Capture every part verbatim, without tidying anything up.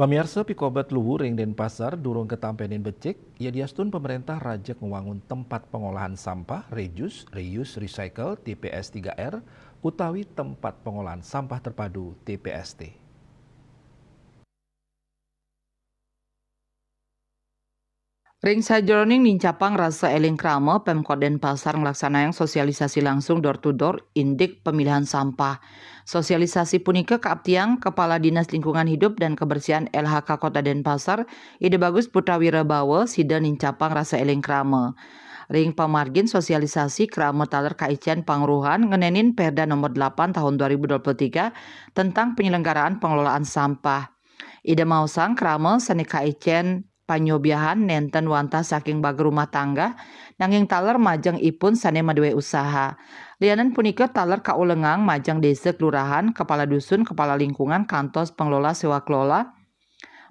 Pamiarsa, pikobet luwu ring Denpasar durung katampenin becik, yadiastun pamaréntah rajeg ngwangun tempat pengolahan sampah, rejus, reuse, recycle, T P S tiga R, utawi tempat pengolahan sampah terpadu, T P S T. Ring sajeroning nincapang rasa éling krama, Pemkot Denpasar nglaksanayang sosialisasi langsung door to door indik pemilihan sampah. Sosialisasi punika kaaptiang Kepala Dinas Lingkungan Hidup dan Kebersihan L H K Kota Denpasar, Ida Bagus Putra Wirabawa, sida nincapang rasa éling krama. Ring pamargin sosialisasi, krama taler kaicén pangruhan ngenénin Perda nomor delapan tahun dua ribu dua puluh tiga tentang penyelenggaraan pengelolaan sampah. Ida maosang krama sané kaicén panyobiahan nénten wantah saking baga rumah tangga, nanging taler majeng ipun sané madué usaha. Lianan punika taler kaulengang majeng désa kelurahan, kepala dusun, kepala lingkungan, kantos pengelola sewa kelola.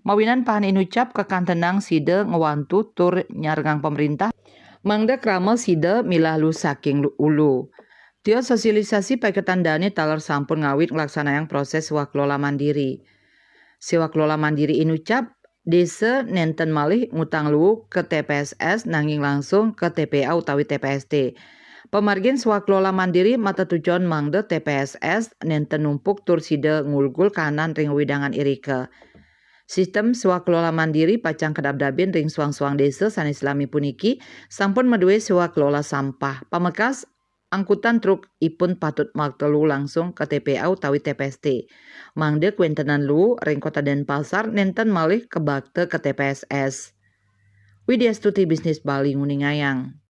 Mawinan pahan inucap kakantenang sida ngwantu tur nyarengang pamaréntah, mangda krama sida milah luh saking lu-, ulu. Tia sosialisasi paiketan dané taler sampun ngawit nglaksanayang proses sewa kelola mandiri. Sewa kelola mandiri inucap, désa nénten malih ngutang luwu ka T P S S nanging langsung ka T P A utawi T P S T. Pamargin sewa kelola mandiri matetujon mangda T P S S nénten numpuk tur sida ngulgul kahanan ring wewidangan irika. Sistem sewa kelola mandiri pacang kadabdabin ring suang-suang désa sané salami puniki sampun madué sewa kelola sampah. Pamekas, angkutan truk ipun patut makta luwu langsung ka T P A utawi T P S T. Mangda kawéntenan luwu ring Kota Denpasar nénten malih kabakta ka T P S S. Widya Stuti, Bisnis Bali, nguningayang.